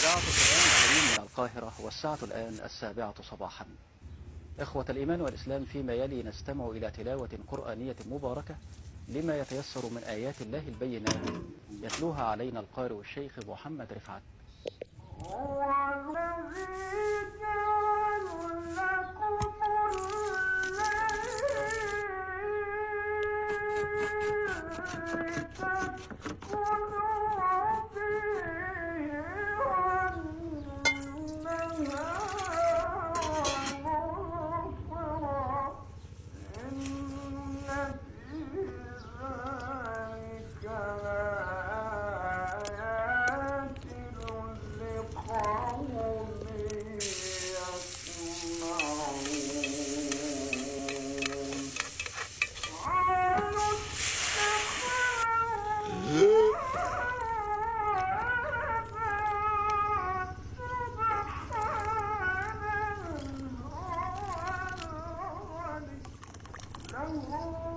إذاعة القرآن الكريم من القاهرة، والساعة الآن 7:00 صباحا. إخوة الإيمان والإسلام، فيما يلي نستمع إلى تلاوة قرآنية مباركة لما يتيسر من آيات الله البينات، يتلوها علينا القارئ الشيخ محمد رفعت. Oh